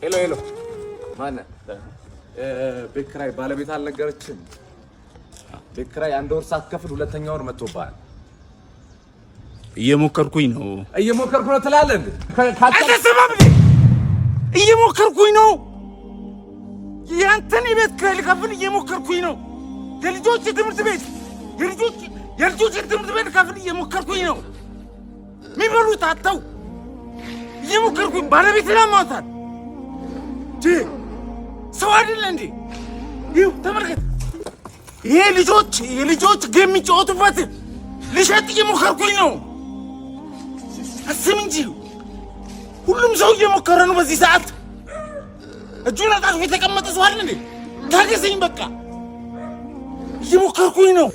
Hello hello፣ ማነህ? ቤት ኪራይ ባለቤት አልነገረችም? ቤት ኪራይ አንድ ወር ሳትከፍል ሁለተኛ ወር መጥቶብሃል። እየሞከርኩኝ ነው። እየሞከርኩ ነው ትላለህ እንዴ? አልተሰማም እንዴ? እየሞከርኩኝ ነው። ያንተን የቤት ኪራይ ልከፍል እየሞከርኩኝ ነው። የልጆች ትምህርት ቤት የልጆች ትምህርት ቤት ልከፍል እየሞከርኩኝ ነው። የሚበሉት አጥተው እየሞከርኩኝ፣ ባለቤት ላሟታል። ሰው አይደለ እንዴ? ይኸው ተመልከት። ይሄ ልጆች የልጆች game የሚጫወቱበት ልሸጥ እየሞከርኩኝ ነው። አስብ እንጂ፣ ሁሉም ሰው እየሞከረ ነው። በዚህ ሰዓት እጁን አጣጥፎ የተቀመጠ ሰው አለ እንዴ? ታገሰኝ በቃ፣ እየሞከርኩኝ ነው።